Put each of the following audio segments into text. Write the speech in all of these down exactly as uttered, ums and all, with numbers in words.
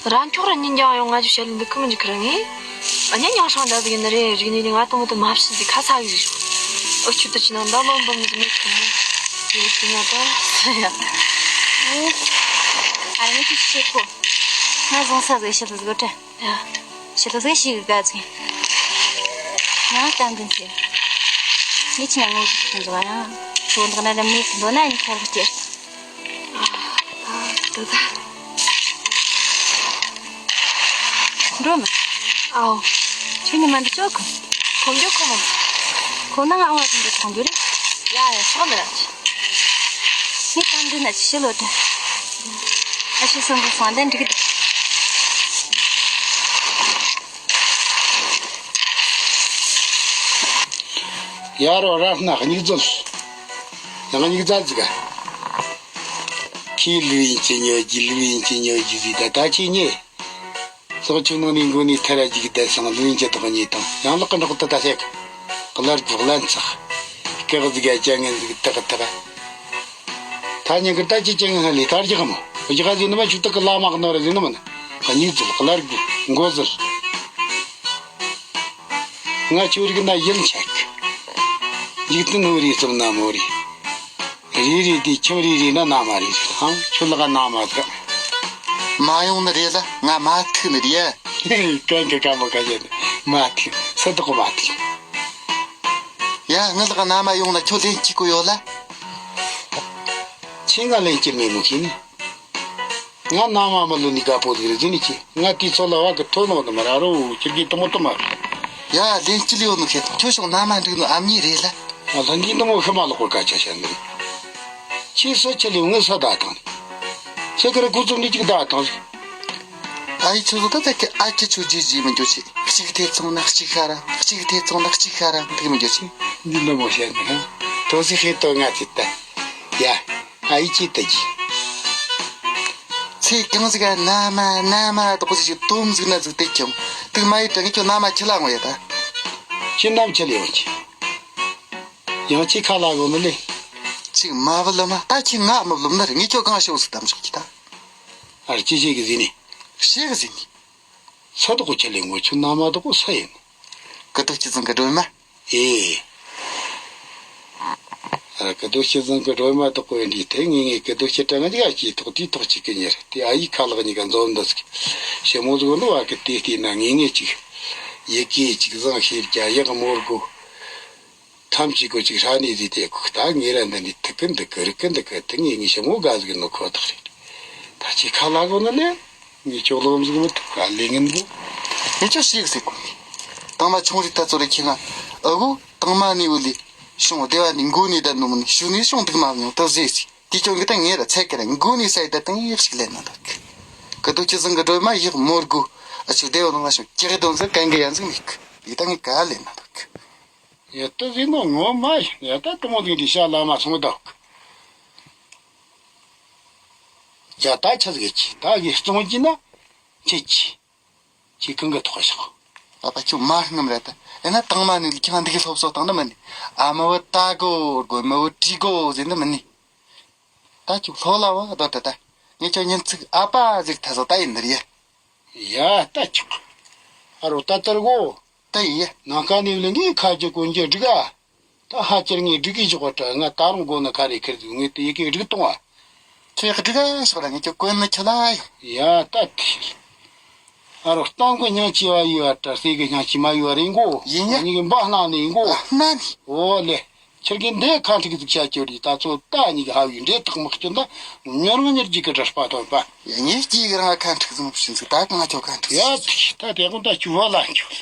རང་ཁྱོད་རང་ཉིད་ཀྱང་ཡང་ང་ཚོ་བཤད་ལུགས་འདི་ཁུམ་འཇུག་གི་ར་ངས། ཨ་ཉན་ཡང་ཧྲང་འདྲ་ཟིག་ཡིན་ནི་རེད། རིག་ནས་ང་དང་མོ་དང་མ་བྱིན་ཟིག་ཁ་ཚ་གི་ཟིག་ཤོག་ཨོ་ཁྱོད་དུ་ཅི་ནང་འདམ་མམ་འབུམ་ཟིག་མེད་ཁུམ་མོ། ཡོད་ཀྱི་ན་ད་ཟེར་ཡ། ཨ་རེ་ཁྱོད་ཤེས་གོ་ང་བཟང་ས་ཟིག་ཤེས་ལ་ཟིག་དྲ། ཡ། ཤེས་ལ་ཟིག་ཤེས་གི་ག་ཟིག་ང་གཏམ་འདི་ཟེར། ངས་ཁྱི་ངོ་ཟིག་ཁུམ་ཟིག་ཡང་ཁྱོད་འདི་ན་ལ་མེད་ཁུམ་ཟིག་ན་ཡིན་ཁྱོད་ལ་སྐྱེ། ཨ། ད་ད། འགྲོ་མི། ཨའོ། ཁྱོད་ཉི་མ་འདི་ཅོག་གི་ཁོང་ཁྱོད་ཁོ་མོ། ཁོ་ན་ང་བ་དུང་འདི་ཁོང་འདི་རེད། ཡ་ཡ་སོག་མི་ར་ཅི། ངས་གཏམ་འདི་ན་ཅི་ཤི་ལོ་དྲ། ཨ་ཤི་སང་གི་སང་དན་འགྲིག་གི། ཡ་རོ་ར་སྣ་སྙིགས་རྫོན། ཡང་སྙིགས་རྫ་ཟིག་ག་ཁྱི་ལུས་ཡིན་གྱི་ཉོ་རྒྱུ་ལུས་ཡིན་གྱི་ཉོ་རྒྱུ་ཟིག་ད་ད་ཁྱི་ཉེ། སོག་ཆུ་ནང་ནས་མགོ་ནས་ཐར་རྒྱུག་བསྡད་སོང་ལུས་ཡིན་གྱི་དོག་ཉེ་དང་ཡང་ལག་གི་འགྲོག་ཏུ་ད་ཤེག་གླར་རྒྱུག་ལན་ཚག་སྐེག་ཟིག་ག་ཅ་ངན་ཟིག་ཏག་ཏག་ད་ཉིན་གི་ད་ཅི་ཅ་ངན་ཧ་ལས་ད་རྒྱག་མོ་རྒྱག་ཟིན་ནི་མ་ཆུ་ཏག་གི་ལ་མ་གི་ནོ་ར་ཟིན་ནི་མིན། གཉིས་ཟིལ་གླར་རྒྱུག་མགོ་ཟིལ། ང་ཁྱོད་རིག་ན་ཡིད་ཆེག་འཇིག་རྟེན་ཧོ་རེ་གསུམ་ན་མོ་རེ། རེ་རེ་དེ་ཁྱིམ་རེ་རེ་ན་ན་མ་རེ་རེ་དང་ཁྱོད་ལག་ན་མ་ཟིག་མ་ཡོང་ནི་རེད་ལ་ང་མ་ཐུག་ནི་རེད། གན་གི་ག་མོ་ག་ཡེ་ནི་མ་ཐུག་སི་དོག་མ་ཐུག་ཡ་ངི་ལག་ན་མ་ཡོང་ན་ཁྱོད་ལན་གཅིག་གོ་ཡོད་ལ། ཁྱེད་ང་ལན་གཅིག་མེད་མོ་ཁྱེད་ནི། ང་ན་མ་མི་ལོ་ནི་དགའ་པོ་ཟིག་རེད་ཟེར་ནི་ཁྱེད་ང་དེའི་ཚོ་ལ་བ་གི་ཐོ་ནོ་ནི་མ་ར་རོ་ཁྱེད་ཀྱི་དུ་མོ་དུ་མ་རེད། ཡ་ལན་གཅིག་ལ་ཡོད་ནོ་ཁྱེད་ཁྱོད་ཤོག་ན་མ་འགྲིག་ནོ་ཨ་མྱེས་རེད་ལ། ང་ལྷན་གྱིས་དུ་མོ་ཤི་མ་ལོག་པར་སྐད་ཆ་བཤད་ནི་རེད། ཁྱེད་སུ་ཁྱེད་ལས་ངི་སུ་ད་དང་རེད། ཁྱེད་ཀྱི་ར་ཁུ་ཚུགས་ནི་གཅིག་ད་དང་རེད། ཨ་ཡི་ཆུ་ཚོད་ད་ད་ཁྱེད་ཨ་ཁྱེད་ཆུ་རྗེས་རྗེས་མི་འགྱོ་ཆེ་གཅིག་ཐེ་ཚོང་ན་གཅིག་ཤ་ར་གཅིག་ཐེ་ཚོང་ན་གཅིག་ཤ་ར་འདུག་མི་འགྱོ་ཆེ། འདི་ལོ་མོ་བཤད་ནི་ཧ་དོ་སི་ཧེ་དོ་ང་ཚེ་ད་ཡ། ཨ་ཡི་ཅི་ཏི་ཅི། ཚེ་གང་ཟིག་ག་ན་མ་ན་མ་དོག་ཅི་ཞིག་དོམ་ཟིག་ན་ཟིག་ཏེ་ཀྱང་དུག་མ་ཡི་དྲ་ངི་ཁྱོད་ན་མ་ཁྱི་ལ་ངོ་ཡ་ད། ཁྱི་ནམ་ཁྱི་ལ་ཡོང་ཁྱི། ཡང་ཁྱི་ཁ་ལ་གོ་མི་ལེ། ཅིག་མ་བུ་ལ་མ་ད་ཁྱི་ང་མི་ལོམ་ན་རེ་ངི་ཁྱོད་གང་ཤོག་ཟིག་དམ་ཞོག་ཁྱི་ད། ཨར་ཅི་ཞིག་གི་ཟིན་ནི། ཤེས་གི་ཟིན་ནི། ས་དོག་ཁྱི་ལེ་ངོ་ཆུ་ན་མ་དོག་ས་ཡིན། ཀི་དོག་ཁྱི་ཚང་གི་སྒྲོལ་མ། ཨེ། ཨ་ཀི་དོ་ཤི་ཟང་གི་སྒྲོལ་མ་དོག་པོ་འདི་དེ་ངེས་ངེས་ཀི་དོ་ཤི་གྲངས་འཇིག་ཨ་ཅིག་ཐོག་དེའི་ཐོག་ཅིག་གི་ཉེར་དེ་ཨ་ཡིག་ཁ་ལག་གཉིས་ཀ་འཛོམས་འདི་ཟིག་ཞི་མོ་ཟིག་འདུག་ཨ་ཀི་དེ་བལྟས་ན་ངེས་ངེས་ཅིག་ཡི་གེ་ཅིག་བཟང་ཤེས་རྒྱ་ཡག་མོར་གོ་ཐམས་ཅད་གོ་ཅིག་ཧྲ་ནས་ཟིག་དེ་ཁུག་ད་ངེས་ར་འདི་འདི་ཐུག་གི་འདུག་གི་རིག་གི་འདུག་གི་དེ་ངེས་ངེས་ཞི་མོ་དགའ་ཟིག་ནོ་ཁོ་ཐག་རེད། ད་ཅིག་ཁ་ལག་གོ་ནི་ལས། ངས་ཅོག་ལོམ་ཟིག་མི་ཐུབ་ག་ལས་ངན་པོ། ངས་ཅོག་ཤེས་ཟིག་གོ། དང་མ་ཆུང་རིག་ད་ཚོ་རེ་ཁྱེད་ང་ཨ་གོ་དང་མ་ནི་འུ་ལི་ཤོང་སྡེ་བ་ནི་མགོ་ནི་ད་ནུ་མ་ནི་ཤུ་ནི་ཤོང་འདུག་མ་མྱོང་ད་ཟེ་ཟིག་དེ་ཅོག་གི་ད་ངས་ར་ཚད་ཀ་ར་མགོ་ནི་ས་ཡི་ད་དང་ཡག་ཞིག་ལེན་ན་འདུག་ཀི་དོ་ཁྱི་ཟང་གི་སྒྲོལ་མ་ཡག་མོར་གུ་ཨ་ཆུ་སྡེ་བ་ནང་ལ་ཤོང་ཀྱག་དོན་ཟེར་གན་གི་ཡན་ཟིག་མི་ཁུ་ཡི་ད་ངས་ག་ལེན་ན་འདུག་ཡ་ད་ཟིག་ནོ་ངོ་མ་ཡ་ད་དུ་མོ་ཟིག་འདི་ཤ་ལ་མ་སོང་འདུག་ཡ་ད་ཆ་ཟིག་གི་ད་གི་སོང་གི་ན། ཁྱེད་ཀྱིས། ཁྱེད་གང་གི་ཐོག་བཞག་ཨ་ཕ་ཁྱོད་མ་སྔམ་རེད་ད། ཨེ་ན་དང་མ་ནི་ལི་ཁྱང་འདི་གི་སློབ་གསོ་བཏང་ནི་མིན་ནི། ཨ་མ་བུ་ད་གོ་གོ་མ་བུ་དྲི་གོ་ཟེར་ནི་མིན་ནི། ད་ཁྱོད་ལྷོ་ལ་བ་དོ་ད་ད། ངས་ཁྱོད་ཉིན་ཚིག་ཨ་ཕ་ཟིག་ཐ་སོ་ད་ཡིན་ནི་རེད། ཡ་ད་ཆོག་ཨ་རོ་ད་ལྟར་གོ་ད་ཡིན་ཡ། ནང་ཁ་ནས་ལས་ངའི་ཁ་རྒྱུ་གོན་རྒྱུ་འགྲིག་ཨ། ད་ཧ་ཅེར་ངས་སྒྲིག་གི་ཞོག་པ་དྲ་ང་ད་རུང་མགོ་ན་ཁ་རེ་ཁེར་འདུག་ངས་དེ་ཡི་གེ་སྒྲིག་གཏོང་བ། ཁྱོད་ཡག་སྒྲིག་ག་ཞོག་ར་ངས་ཁྱོད་གོན་ནི་ཁྱོད་ལ་ཡོང་། ཡ་ད་དེ། ཨ་རོ་སྟོང་གི་སྙིང་ཆི་བ་ཡོད་བ་དྲ་སེ་གི་སྙིང་ཆི་མ་ཡོད་བ་རེད་མགོ་ཡིན་ཡ། ཉིད་ཀྱི་འབའ་སྣང་ནས་མགོ་ཨ་སྣང་ནས། འོ་ལེ། ཁྱེད་ཀྱི་འདི་ཁ་འཁྲིག་ཟིག་བྱ་ཁྱོད་རེད་ད་ཚོ་ད་ཉིད་ཀྱི་ཧ་བའི་འདྲེ་ཐག་མི་སྐྱོན་ད་ཉོར་ངོ་ཉེར་གཅིག་གི་གྲ་སྤ་ཐོན་པ། ཡ་ངས་སྐྱིད་གི་རང་ཁ་འཁྲིག་ཟིག་མི་བྱིན་ཟིག་ད་གང་ཁྱོད་ཁ་འཁྲིག་ཡ་ཟིག་ད་དེ་ཀུན་ད་ཁྱོད་བ་ལ་ཁྱོད།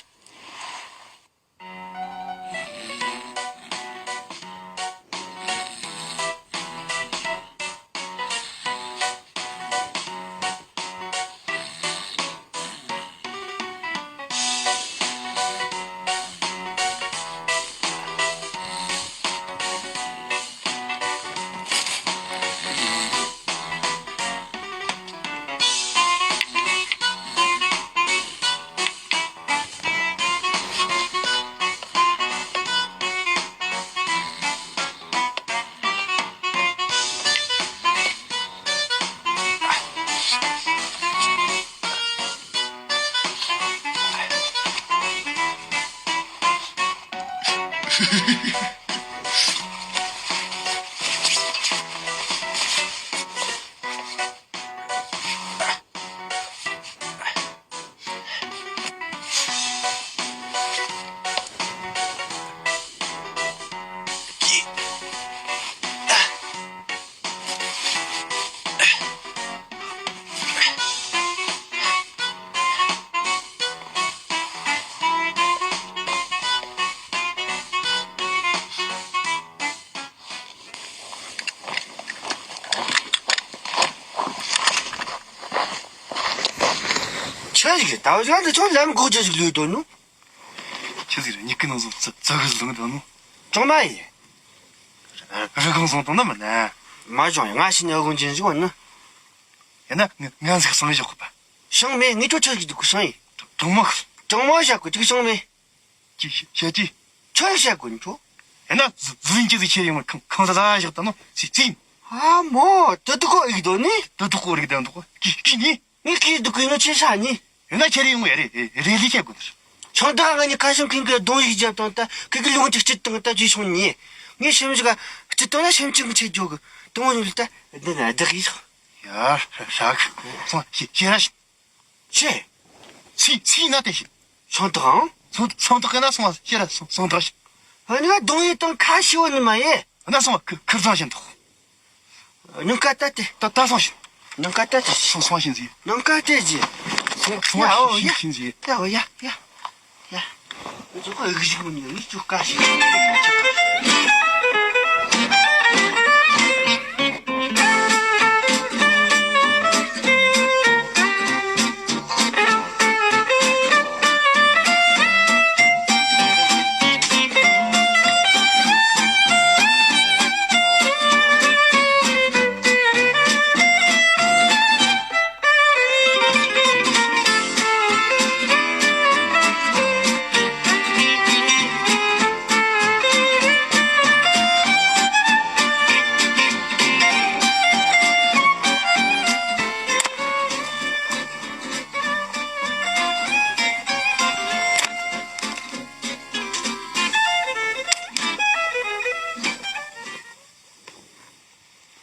ཆི་ཟིག་རེད། ད་བཞག་ནས་ཁྱོད་ལམ་གོག་ཅི་ཟིག་ལུས་དོ་ནོ། ཆི་ཟིག་རེད། མྱིག་གི་ནང་སོང་ཙི་ཙི་གི་ཟིག་ལུང་དོ་ནོ། ཅང་མ་ཡིན། རི་གང་སོང་དང་ན་མ་ན། མ་བྱུང་ཡ། ང་ཤི་ནས་དགོན་ཆེན་ཟིག་བ་ན། ཡིན་ན་ང་ང་ཟིག་སང་ཡོད་གི་པ། ཤང་མེད། ངས་ཁྱོད་ཆི་ཟིག་འདུག་གི་སང་ཡིན། གྲང་མོ་གི། ཅང་མ་བྱ་གི་ཅིག་ཤང་མེད། ཅི་ཤ་ཅི། ཁྱོད་བཤད་དགོས་ཁྱོད། ཡིན་ན་ཟི་ཟིན་གྱི་ཟི་ཁྱེད་ཡོང་ཁང་ཁང་ས་ལ་བཞག་ད་ནོ་སི་ཙི། ཨ་མོ་དུ་དུ་ཁོ་ཡིག་དོ་ནི། དུ་དུ་ཁོ་རིག་དང་དུ་ཁོ་ཀི་ཀི་ནི། ངས་ཁྱེད་དུ་ཁོ་ཡིན་ནོ་ཆེ་ཤ་ནི། ཡིན་ན་ཁྱེད་ཡོང་ཡ་རེ་རེ་ལི་བཤད་དགོས་ནི། ཆང་ད་ང་ནི་ཁ་ཤང་ཁིང་གི་གདོང་ཡིག་བརྒྱབ་དང་ད་ཁི་གི་ལུང་གཅིག་སྐྱིད་དང་ད་ཅི་སོང་ནི། ངས་སེམས་ཞིག་སྐྱིད་དང་ན་སེམས་ཅིག་ཆེ་རྒྱུ་གི་དང་ཡོད་ད་འདི་ན་བདག་ཡིག་ཡ་ཧྲ་ཧྲ་གི་སོང་ཤི་ཤི་ར་ཤི། ཆེ། སི་སི་ན་དེ་ཤི། སང་ཐག་ཨང་། སང་སང་ཐག་གི་ན་སོང་བ་ཤི་ར་སང་སང་ཐག་ཤི། ཨ་ནི་ང་གདོང་ཡིན་དང་ཁ་ཤི་བ་ནི་མ་ཡེ། ན་སོང་བ་ཁི་ཁིར་ཚང་ཤིན་ཐོག་ནང་ཀ་ཏ་ཏེ། ད་ད་སོང་ཤིན། ནང་ཀ་ཏ་ཏེ། སོང་སོང་ཤིན་ཟི། ནང་ཀ་ཏེ་ཟི། སོང་སོང་ཡ་ཨོ་ཡ། ཤིན་ཟི། ཡ་ཨོ་ཡ་ཡ། ཡ། ང་ཚོ་ཁོ་ཨིག་ཞིག་མི་ཉན་ནི་ཅུ་ཀ་ཞིག་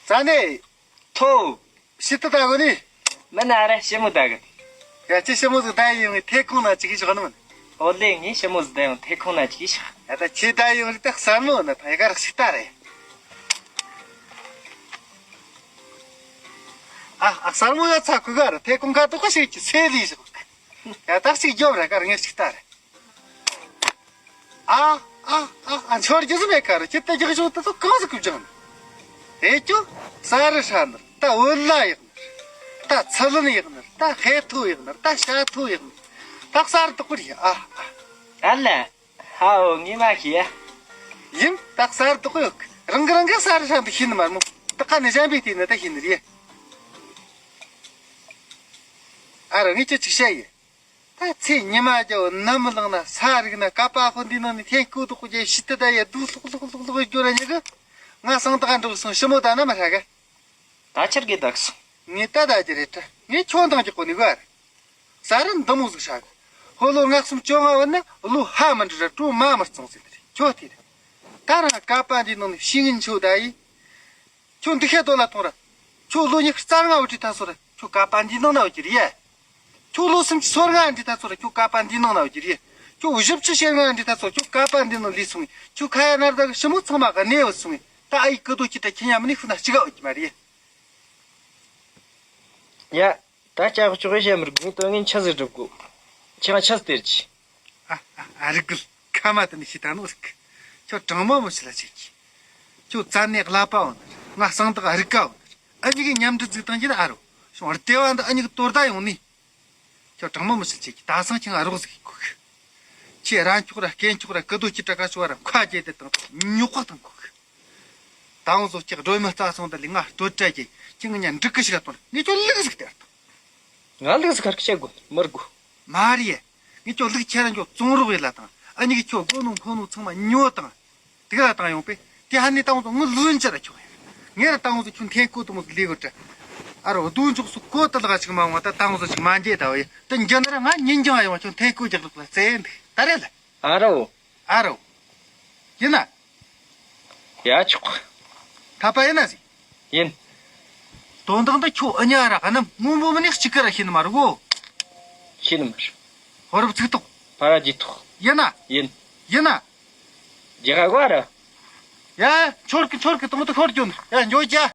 ཙ་ནེ། ཐོ། ཤི་ཏི་ད་གོ་ནི། མི་ན་ར་ཤི་མོ་ད་གི། ཡ་ཅི་ཤི་མོ་ཟིག་ད་ཡིན་ངི་ཐེ་ཁོང་ན་ཅིག་ཞོག་ནི་མིན། ཨོ་ལེ་ངི་ཤི་མོ་ཟིག་ད་ཡོང་ཐེ་ཁོང་ན་ཅིག་ཞོག་ཡ་ད་ཁྱེད་ད་ཡོང་རིག་ད་གསར་མོ་ན་ད་ཡ་ག་ར་ཤི་ཏ་རེད། ཨ་ཨ་གསར་མོ་ཡ་ཚ་ཁུ་ག་ར་ཐེ་ཁོང་ཁ་ཏོག་ཁ་ཤིག་ཅི་སེ་ལི་ཞོག་ཡ་ད་ཅིག་རྒྱོབ་ར་ག་ར་ངས་ཤི་ཏ་རེད། ཨ་ཨ་ཨ་ཨ་འཆོར་རྒྱུ་ཟིག་མེད་ཁ་རུ་ཁྱེད་ད་རྒྱག་ཆུང་ད་ཚོ་གང་ཟིག་གི་བྱང་ནི། ཨེ་ཅོ། ས་རི་ཧྲ་ནི་ད་འོད་ལ་ཡག་ནི་ད་ཚི་ལན་ཡག་ནི་ད་ཧེ་ཐོ་ཡག་ནི་ད་ཤ་ཐོ་ཡག་ནི་ད་གསར་དུ་ཀུར་ཡ་ཨ་ཨ། ཨ་ལ། ཧའོ་ངས་མ་ཤེས་ཡ། ཡིན་ད་གསར་དུ་ཀུ་ཡོད་གི་རང་གི་རང་གི་ས་རི་ཧྲ་འདི་ཤེས་ནི་མ་མོ་ད་ཁ་ནི་གཞན་པའི་དེ་ནི་ད་ཤེས་ནི་རེད། ཨ་ར་ངས་ཁྱོད་ཅིག་བཤད་ཡིན། ད་ཚེ་ཉི་མ་རྒྱལ་བོ་ནམ་ལངས་ན་ས་རིག་ན་ཀ་པ་ཧོ་འདི་ནང་ནས་ཐེན་ཀོ་དུ་ཀོ་རྒྱལ་ཤི་ཏི་ད་ཡ་དུ་ལྷུག་ལྷུག་ལྷུག་ལྷུག་སྐྱོ་ར་ཉི་གི། ང་སང་ད་ག་འགྲོ་སོང་ཤི་མོ་ད་ན་མ་ཧྲ་ག་ད་ཆར་གི་དག་སོང་། ངས་ད་ད་ཅི་རེད་ད་ངས་ཁྱོད་འདང་རྒྱག་གོ་ནི་ག་ར། ས་རི་འདི་མོ་ཟིག་ཧྲ་གི། ཧོ་ལོ་ལྔ་གསུམ་བཅོ་ལྔ་བ་ན་ལོ་ཧ་མི་འདྲི་ར་གྲོ་མ་མི་གཙང་ཟིན་ད་རེད་ཁྱོད་དེ་རེད། ད་རང་ཀ་པ་འདི་ནང་ནས་ཤི་ངན་ཆོ་ད་ཡི། ཁྱོད་འདི་ཤེས་དོ་ལ་ཐོང་ར། ཁྱོད་ལོ་ཉི་ཤུ་རྩ་ལྔ་བུ་ཁྲི་ཐ་སོ་ར་ཁྱོད་ཀ་པ་འདི་ནང་ན་བུ་ཁྱི་རེད། ཁྱོད་ལོ་སུམ་ཅུ་སོ་ལྔ་འདི་ཐ་སོ་ར་ཁྱོད་ཀ་པ་འདི་ནང་ན་བུ་ཁྱི་རེད། ཁྱོད་བཞི་བཅུ་ཞེ་ལྔ་འདི་ཐ་སོ་ཁྱོད་ཀ་པ་འདི་ནང་ལུས་སོང་ངས་ཁྱོད་ཁ་ཡ་ནར་ད་གི་ཞི་མོ་ཚང་མ་ག་གནས་བུ་སོང་ངས་ད་ཨ་ཡི་ཀི་དོ་ཁྱི་ད་ཁྱི་ཉམ་ནི་ཤུ་ན་ཅི་ག་བུ་ཁྱི་མ་རེད། ཡ། ད་ལྕགས་ཀྱོག་གི་བཤད་མི་དགོས་ངས་དོན་ངན་ཆི་ཟིག་སྒྲུབ་དགོས། ཁྱེད་ང་ཆི་ཟིག་སྟེར་གྱི། ཨ་ཨ་ཨ་རིག་གི་ཁ་མ་དེ་ནི་ཤི་ད་ནོ་རིག་གི་ཁྱོད་དྲང་མོ་མི་ཤི་ལ་ཆེ་གི་ཁྱོད་རྩ་ནས་ཀླད་པ་འོ་ནི་ང་གསང་བདག་རིག་ག་འོ་ནི་ཨ་ཉི་གི་མཉམ་འབྲེལ་བཙུགས་བཏང་གི་ན་ཨ་རོ་ཤོང་བར་དེ་བ་འདི་ཨ་ཉི་གི་དོར་ད་ཡོང་ནི། ཁྱོད་དྲང་མོ་མི་ཤི་ཆེ་གི་ད་སང་ཁྱེད་ང་རོགས་ཟིག་གི་གོ་གི་ཁྱེད་ར་འཁྱོག་ར་སྐེ་འཁྱོག་ར་ཀི་དོ་ཁྱི་དྲ་ཀ་ཤོ་ར་མཁའ་རྒྱལ་དེ་དང་ཉོག་པ་དང་གོ་གི་ད་འོང་བཟོ་ཀྱག་སྒྲོལ་མ་རྩ་སོང་ད་ལི་ང་ལྟོ་བྲལ་གྱི་ཁྱི་ང་ཉ་འགྲིག་གི་ཞིག་ལ་གཏོང་ངས་ཁྱོད་ལུག་ཟིག་སྟེར་དང་། ང་ལུག་ཟིག་གར་སྐྱེ་དགོས་མི་དགོས། མ་རེད། ངས་ཁྱོད་ལུག་ཁྱེར་ར་འགྱོ་བཙོང་རོགས་ཡིན་ལ་དང་ཨ་ཉི་གི་ཁྱོད་སྒོ་ནང་ཕོ་ནང་ཚང་མ་ཉོ་དང་། དེ་ག་ལ་བཏང་ཡོང་པས་དེ་ཧ་ནི་ད་འོང་བཟོ་ངུ་ལུན་ཅི་ར་ཁྱོད་ཡིན། ངས་ར་ད་འོང་བཟོ་ཁྱོད་འཐེན་ཀོ་དུ་མོ་ཟིག་ལས་གོ་དྲ། ཨ་རོ་རྡོ་འཇོག་སུ་ཀོ་ཏི་ལག་ཅིག་མ་འོང་ད་ད་འོང་བཟོ་ཅིག་མ་འཇེ་ད་བ་ཡི་ད་འཇ་ན་ར་ང་ཉིན་འགྱངས་ཡོང་བ་ཁྱོད་འཐེན་ཀོ་རྒྱག་ལུག་ལ་རྩེ་འདི་ད་རེད་ལ། ཨ་རོ། ཨ་རོ། ཡིན་ན། ཡ་ཆོག་ཐ་པ་ཡིན་ན་ཟིག་ཡིན། དོན་དག་འདི་ཁྱོད་ཨ་ཉ་ར་ཨ་ནམ་སྔོན་པོ་མིན་ནི་གཅིག་གི་ར་ཤེས་ནི་མ་རེད་གོ། ཤེས་ནི་མ་རེད། ཧོ་རབ་ཚིག་ཐོག་ཕ་ར་ཇི་ཐོག་ཡིན་ན། ཡིན། ཡིན་ན། ཇི་ག་གོ་ར། ཡ། འཆོར་གི་འཆོར་གི་དང་དུ་ཤོར་གྱོན། ཡ། འཇོ་ཅ།